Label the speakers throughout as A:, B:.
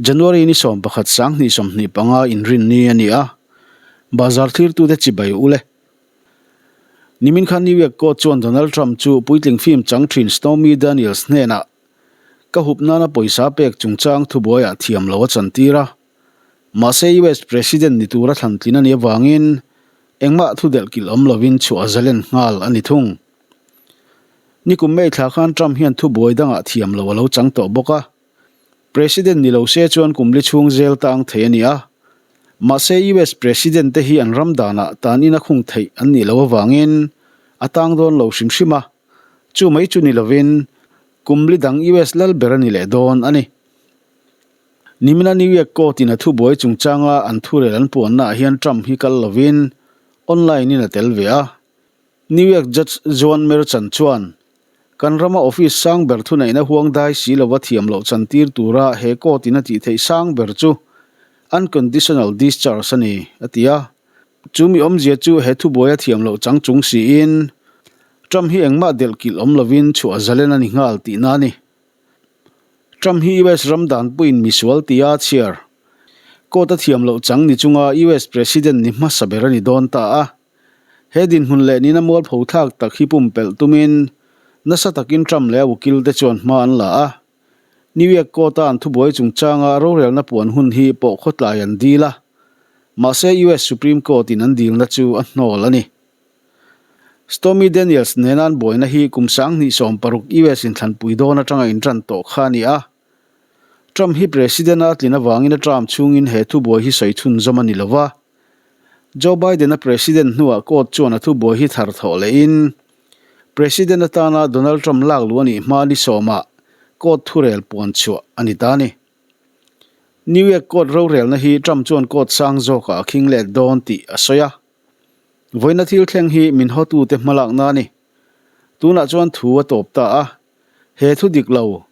A: January ni 11 2025 inrinni a ni a, bazar thlirtute chibai u le. Nimin khan New York court chuan Donald Trump chu puitling film chang thin Stormy Daniels hnenah ka hup nana pawisa pek chungchang thubuaiah thiam lo a chantir a. Mahse US President ni tura thlan tlin a nih avangin engmah thu delh kilh awm lovin chhuah zalen nghal a ni thung. Nikum May thla khan Trump hian thubuai dangah thiam lo a lo chang tawh bawk a. President ni lo se chuan kum li chhung zel tang thei a ni a. Mahse US President te hi an ram danah tan in a khung theih an nih loh avangin a tang dawn lo hrim hrim a. Chu mai chu ni lovin kum li dang US lal ber a ni leh dawn a ni. Nimina New York Court in a thubuai chungchanga an thurel an puannaah hian Trump hi kal lovin online in a tel ve a. New York Judge Juan Merchan chuan, Kan rama office sang ber thuneihna huang dai si lova thiam loh chantir tura he court in a tih theih sang ber chu unconditional discharge a ni, a ti a. Chu mi awmzia chu he thubuai a thiam loh chang chung siin Trump hi engmah delh kilh awm lovin chhuah zalen a ni nghal tihna a ni. Trump hi US ram danpuiin misual tia chhiar court a thiam loh chang ni chunga US President ni hmasa ber a ni dawn ta a. He dinhmun leh nina mualpho thlak tak hi pumpelh tumin nasa takin Trump leh a ukil te chuan hma an la a. New York Court-a an thubuai chungchanga rorelna puan hun hi pawh khawtlai an dil a, mahse US Supreme Court-in an dilna chu a hnawl a ni. Stormy Daniels nena an buaina hi kum 2016 US inthlanpui dawn atanga intan tawh kha a ni a. Trump hi President a tlin avangin a term chhungin he thubuai hi sawi chhunzawm a ni lo va. Joe Biden-a President hnuah court chuan a thubuai hi thar thawh lehin President atana Donald Trump lak luh a nih hma ni sawmah court thurel puan chhuah a ni ta a ni. New York court rorelna hi Trump chuan court sang zawkah a khing let dawn tih a sawi a. Vawiina thil thleng hi min hawtute hmalakna a ni. Tunah chuan thu a tawp ta a, he thu dik lo,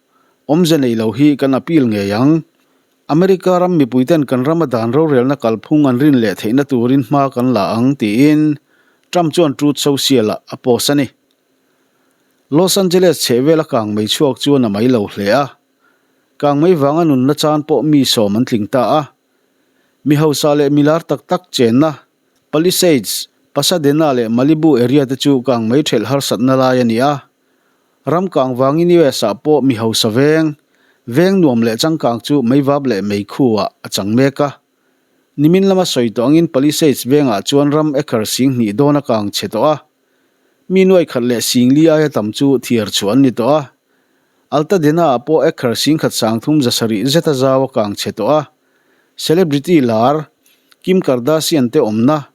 A: awmze nei lo hi kan appeal ngei ang. America ram mipuiten kan rama dan rorelna kalphung an rin leh theihna turin hma kan la ang, tiin Trump chuan Truth Social-ah a post a ni. Los Angeles chhehvela kangmei chhuak chuan a mai lo hle a, kangmei vanga nunna chan pawh mi sawm an tling ta a. Mi hausa leh milar tak tak chenna Palisades, Pasadena leh Malibu area te chu kangmei thelh harsatna lai a ni a. Ram kang vangin US ah pawh mi hausa veng, veng nuam leh changkang chu meivap leh meikhu ah a chang mek a. Nimin lama sawi tawh angin Palisades vengah chuan ram acre sing hnih dawn a kang chhe tawh a. Mi nuai khat leh sing li aia tam chu thiar chhuah an ni tawh a. Altadena ah pawh acre sing khat sang thum za sarih zeta zau a kang chhe tawh a. Celebrity lar Kim Kardashian te awmna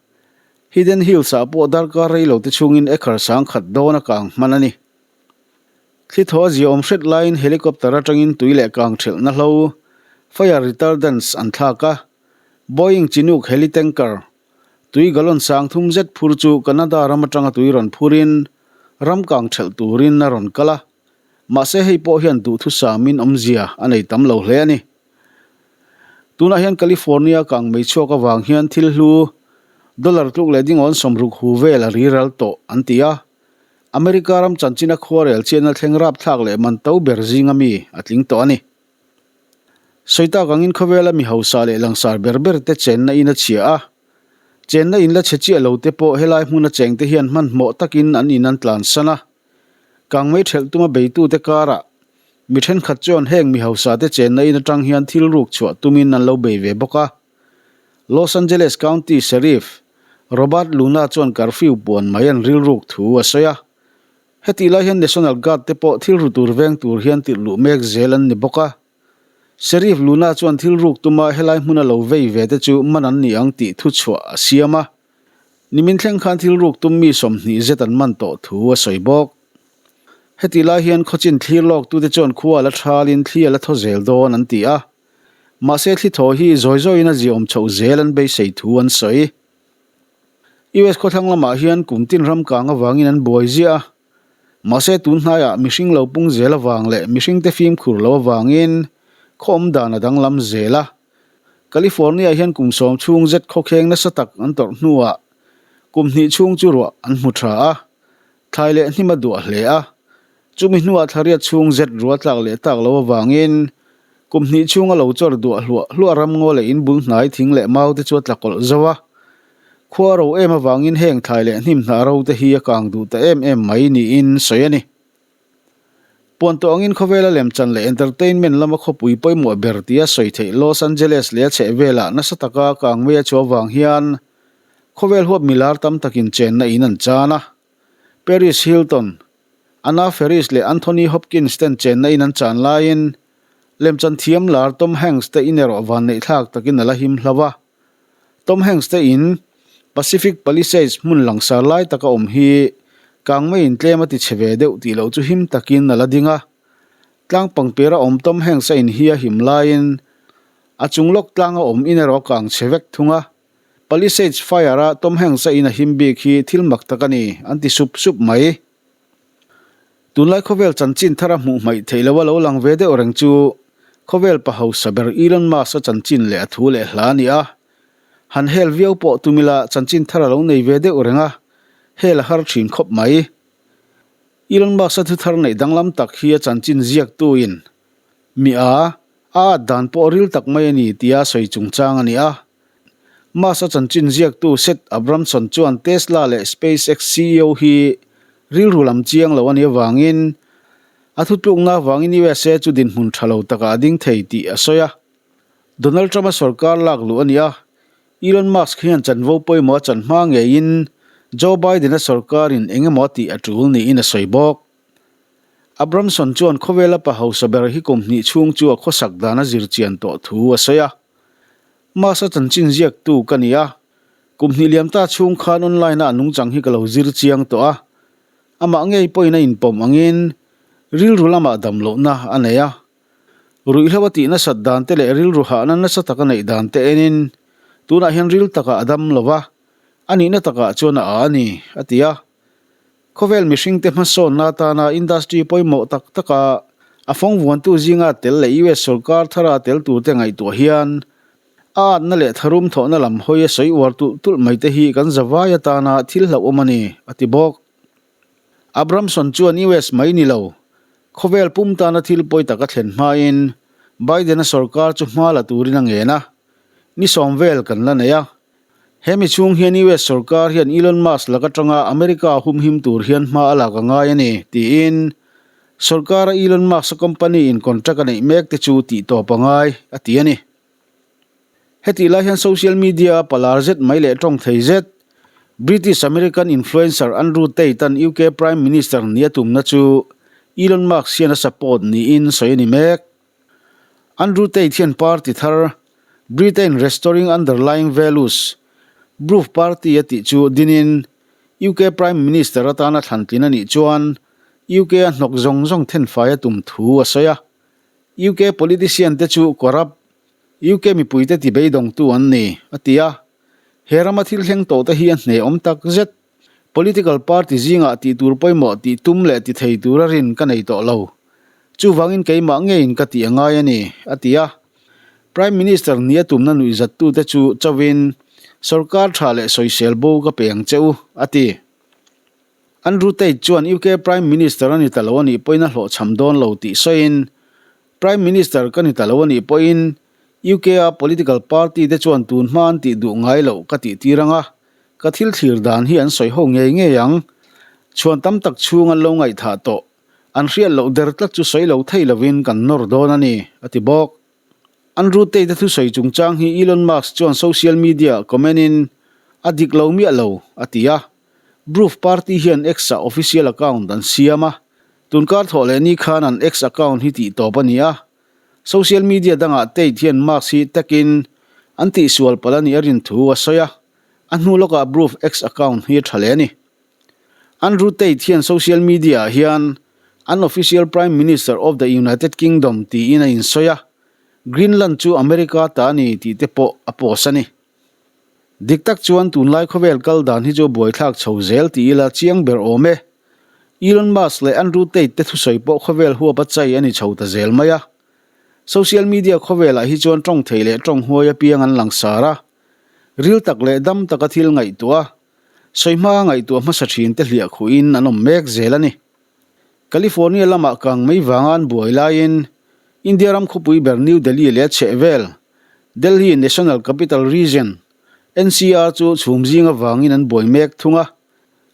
A: Hidden Hills ah pawh darkar rei lo te chhungin acre sang khat dawn a kang hman a ni. Thli thaw a ziaawm hret laiin helicopter atangin tui leh kang thelhna hlo, fire retardants, an thlak a. Boeing Chinook helitanker, tui gallon sang thum zet phur chu Canada ram atanga tui rawn phurin ram kang thelh turin a rawn kal a. Mahse hei pawh hian duhthusamin awmzia a nei tam lo hle a ni. Tunah hian California kang mei chhuak avang hian thil hlu dollar tluk leh dingawn sawmruk hu vel a ri ral tawh an ti a. America ram chanchina khuarel chianna thleng rapthlak leh man to ber zinga mi a tling tawh a ni. Sawi tak angin khawvela mi hausa leh langsar ber ber te chenna in a chhia a. Chenna in la chhe chiah lo te pawh helai hmuna cheng te hian hmanhmawh takin an in an tlansan a. Kangmei thelh tuma beitute karah Mi thenkhat chuan heng mi hausa te chenna in atang hian thil ruk chhuah tumin an lo bei ve bawk a. Los Angeles County Sheriff Robert Luna chuan curfew puan mai an rilruk thu a sawi a. Hetih lai hian National Guard te pawh thil ru tur veng tur hian tirh luh mek zel an ni bawk a. Sheriff Luna chuan thil ruk tuma helai hmuna lo vei ve te chu man an ni ang tih thuchhuah a siam a. Nimin thleng khan thil ruk tum mi 20 zet an man tawh thu a sawi bawk. Heti lai hian khawchin thlir lawk tute chuan khua la thalin thli a la thaw zel dawn an ti a. Mahse thli thaw hi zawi zawiin a ziaawm chhoh zel an beisei thu an sawi. US khawthlang lamah hian kum tin ram kang avangin an buai ziah a. Mahse tun hnaiah mihring lo pung zel avang leh mihringte fimkhur lo avangin khaw awm dan a danglam zel a. California hian kum sawm chhung zet khawkheng nasa tak an tawrh hnuah kum hnih chhung chu ruah an hmu tha a. Thlai leh hnim a duah hle a, chumi hnuah thlariat chhung zet ruah tlak leh tak lo avangin Kum hnih chhunga lo chawr duah hluah hluah ramngaw leh in bul hnai thing leh mau te chu a tla kawlh zo a. Khua ro em avangin heng thlai leh hnim hnah ro te hi a kang duh ta em em mai niin sawi a ni. Puan tawh angin khawvela lemchan leh entertainment lama khawpui pawimawh ber tia sawi theih Los Angeles leh a chhehvelah nasa taka kang mei a chhuah avang hian khawvel huap milar tam takin chenna in an chan a. Paris Hilton, Anna Faris leh Anthony Hopkins ten chenna in an chan laiin lemchan thiam lar Tom Hanks te in erawh vanneihthlak takin a la him hlo a. Tom Hanks te in Pacific Palisades hmun langsar lai taka awm hi kangmeiin tlem a ti chhe ve deuh tih loh chu him takin a la ding a. Tlang pangpera awm Tom Hanks a in hi a him laiin a chung lawk tlanga awm in erawh a kang chhe vek thung a. Palisades Fire-a Tom Hanks a in a him bik hi thil mak tak a ni, an ti sup sup mai. Tunlai khawvel chanchin thara hmuh hmaih theih loha lo lang ve deuh reng chu khawvel pa hausa ber Elon Musk-a chanchin leh a thu leh hla a ni a. Han hel viau pawh tum ila chanchin thar a lo nei ve deuh reng a, hel a har thin khawp mai. Elon Musk-a thu thar neih danglam tak hi a chanchin ziaktuin mi a, a at dan pawh ril tak mai a ni tia sawi chungchang a ni a. Musk-a chanchin ziaktu Seth Abramson chuan Tesla leh SpaceX ceo hi rilru lam chiang lo a nih avangin a thutlukna avangin usa chu dinhmun tha lo takah a ding thei tih a sawi a. Donald Trump-a sorkar lak luh a ni a, Elon Musk hian chanvo pawimawh a chan hma ngeiin Joe Biden-a sorkarin eng emaw a tih a tul niin a sawi bawk. Abramson chuan khawvela pa hausa ber hi kum hnih chhung chu a khawsak dan a zir chian tawh thu a sawi a. Masa chanchin ziaktu ka ni a, kum hnih liam ta chhung khan online-a a nungchang hi ka lo zir chiang tawh a, amah ngei pawhin a inpawm angin rilru lamah dam lohna a nei a. Ruihhlo a tih nasat dan te leh rilru hahna nasa tak a neih dan te enin tunah hian ril takah a dam lo va, a nihna takah chuan a â a ni, a ti a. Khawvel mihringte hmasawnna atana industry pawimawh tak taka a fawng vuantu zinga tel leh US sorkar thara tel turte ngaihtuah hian a atna leh tharum thawhna lam hawi a sawi uar tulh tulh mai te hi kan zavai atana thil hlauhawm a ni, a ti bawk. Abramson chuan US mai ni lo, khawvel pum tana thil pawi tak a thlen hmain Biden-a sorkar chu hma la turin a ngen a, ni sawm vel kan la nei a. He mi chhung hian US sorkar hian Elon Musk lak atanga America humhim tur hian hma a lak a ngai a ni, tiin sorkara Elon Musk-a company in contract a neih mek te chu tih tawp a ngai, a ti a ni. Hetih lai hian social media-a palar zet mai leh tawng thei zet British American influencer Andrew Tate-a'n UK Prime Minister nia tumna chu Elon Musk hian a support niin sawi a ni mek. Andrew Tate hian party thar Britain Restoring Underlying Values, BRUV Party a tih chu dinin UK Prime Minister atana thlantlin a nih chuan UK a hnawk zawng zawng thenfai a tum thu a sawi a. UK politician te chu corrupt, UK mipuite tibeidawngtu an ni, a ti a. He rama thil thleng tawhte hi a hnehawm tak zet. Political party zingah tih tur pawimawh tih tum leh ti thei tura rin ka nei tawh lo. Chuvangin keimah ngeiin ka tih a ngai a ni, a ti a. Prime Minister nia tumna nuihzattute chu chauhin sorkar tha leh sawisel bo ka pe ang che u, a ti. Andrew Tate chuan UK Prime Minister a ni ta lo a nih pawhin a hlawhchham dawn lo tih sawiin, Prime Minister ka ni ta lo a nih pawhin UK-a political party te chuan tun hma an tih duh ngai loh ka tih tir ang a, ka thil thlir dan hi an sawi ho ngei ngei ang. Chhuan tam tak chhung an lo ngaihthah tawh, an hriat loh der tlat chu sawi lo thei lovin kan nawr dawn a ni, a ti bawk. Andrew Tate-a thusawi chungchang hi Elon Musk chuan social media-ah comment-in, A dik lo miah lo, a ti a. Bruf Party hian X-ah official account an siam a, tunkar thawh leh ni khan an X account hi tihtawp a ni a. Social media dangah Tate hian Musk hi takin an tihsual palh a nih a rin thu a sawi a, a hnu lawkah Bruf X account hi a tha leh a ni. Andrew Tate hian social media-ah hian an official Prime Minister of the United Kingdom tiin a insawi a, Greenland chu America ta a ni tih te pawh a post a ni. Dik tak chuan tunlai khawvel kal dan hi chu buaithlak chho zel ti ila chiang ber awm e. Elon Musk leh Andrew Tate te thusawi pawh khawvel huap a chai a ni chho ta zel mai a. Social media khawvelah hi chuan tawng thei leh tawng huai apiang an langsar a. Ril tak leh dam taka thil ngaihtuah a, sawi hma ngaihtuah hmasa thin te hliah khuhin an awm mek zel a ni. California lamah kang mai vanga an buai laiin India ram khawpui ber New Delhi leh a chhehvel, Delhi National Capital Region, NCR, chu chhum zing avangin an buai mek thung a.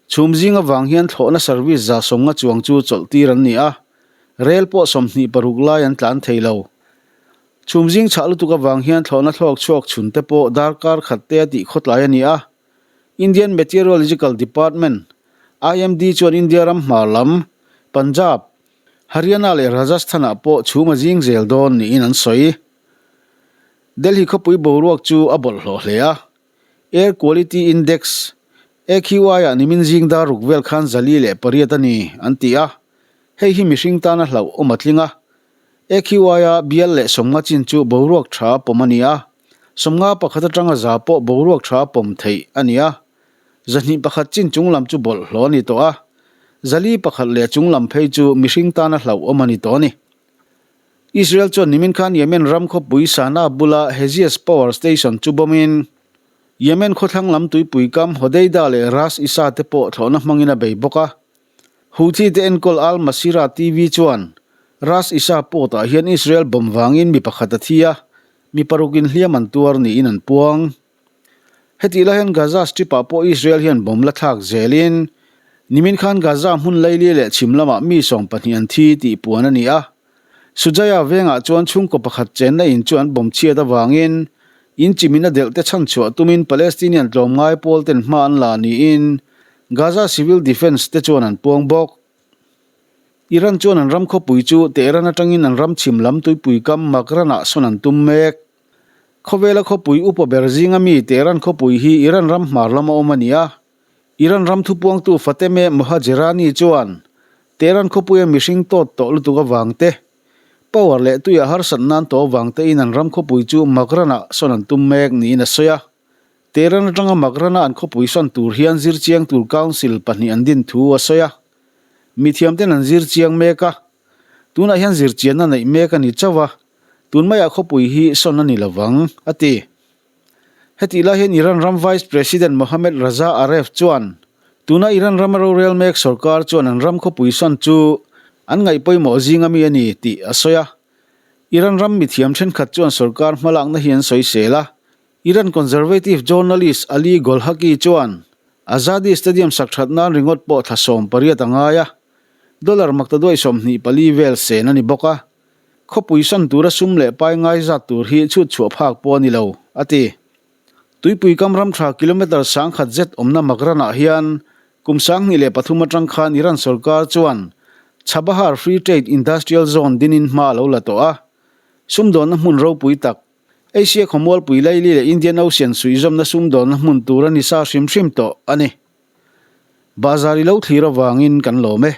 A: Chhum zing avang hian thlawhna service 150 chuang chu chawlh tir an ni a, rel pawh 26 lai an tlan thei lo. Chhum zing chhah lutuk avang hian thlawhna thlawk chhuak chhun te pawh darkar khat te a tih khawtlai a ni a. Indian Meteorological Department, IMD, chuan India ram hmar lam, Punjab, Haryana leh Rajasthan-ah pawh chhum a zing zel dawn niin an sawi. Delhi khawpui boruak chu a bawlhhlawh hle a. Air Quality Index, AQI, ah nimin zing dar ruk vel khan 408 a ni, an ti a. Hei hi mihring tana hlauh awm a tling a. AQI-a bial leh 50 chin chu boruak tha pawm a ni a. 51 atanga 100 pawh boruak tha pawm theih a ni a. 201 chin chung lam chu bawlhhlawh a ni tawh a. 401 leh chung lam phei chu mihring tana hlauh awm a ni tawh a ni. Israel chuan nimin khan Yemen ram khawpui Sanaa bula Hezias Power Station chu bawmin Yemen khawthlang lam tuipui kam Hodeida leh Ras Isa te pawh thlawhna hmangin a bei bawk a. Houthi te enkawl Al Masirah TV chuan Ras Isa port-ah hian Israel bomb vangin mi pakhat a thi a, mi parukin hliam an tuar niin an puang. Hetih lai hian Gaza Strip-ah pawh Israel hian bomb la thlak zelin nimin khan Gaza hmun laili leh chhim lamah mi 12 an thi tih puan a ni a. Sujaya vengah chuan chhungkaw pakhat chenna in chu an bomb chhiat avangin in chimin a delh te chhanchhuah tumin Palestinian tlawmngai pawl ten hma an la niin Gaza Civil Defence te chuan an puang bawk. Iran chuan an ram khawpui chu Tehran atangin an ram chhim lam tuipui kam Makran-ah sawn an tum mek. Khawvela khawpui upa ber zinga mi Tehran khawpui hi Iran ram hmar lama awm a ni a. Iran ram thupuangtu Fatemeh Mohajerani chuan Tehran khawpuia mihring tawt tawh lutuk avang te, power leh tuia harsat nan tawh avang tein an ram khawpui chu Makran-ah sawn an tum mek niin a sawi a. Tehran atanga Makran-a an khawpui sawn tur hian zirchiang tur council pahnih an din thu a sawi a. Mithiamten an zirchiang mek a. Tunah hian zirchianna neih mek a ni chauh a, tun maiah khawpui hi sawn a ni lo vang, a ti. Hetih lai hian Iran ram Vice President Mohammad Reza Aref chuan tuna Iran rama rorel mek sorkar chuan an ram khawpui sawn chu an ngaih pawimawh zinga mi a ni tih a sawi a. Iran ram mithiam thenkhat chuan sorkar hmalakna hi an sawisel a. Iran conservative journalist Ali Golhaki chuan Azadi Stadium sak that nan ringawt pawh thla 18 a ngai a, Dollar maktaduai 24 vel sen a ni bawk a, khawpui sawn tura sum leh pai ngai zat tur hi chhut chhuah phak pawh a ni lo, a ti. Tuipui kam ram tha kilometre 1000 zet awmna Makran-ah hian kum 2003 atang khan Iran sorkar chuan Chabahar Free Trade Industrial Zone dinin hma a lo la tawh a, sumdawnna hmun ropui tak, Asia khawmualpui laili leh Indian Ocean suihzawmna sumdawnna hmun tur a ni sa hrim hrim tawh a ni. Bazar i lo thlir avangin kan lawm e.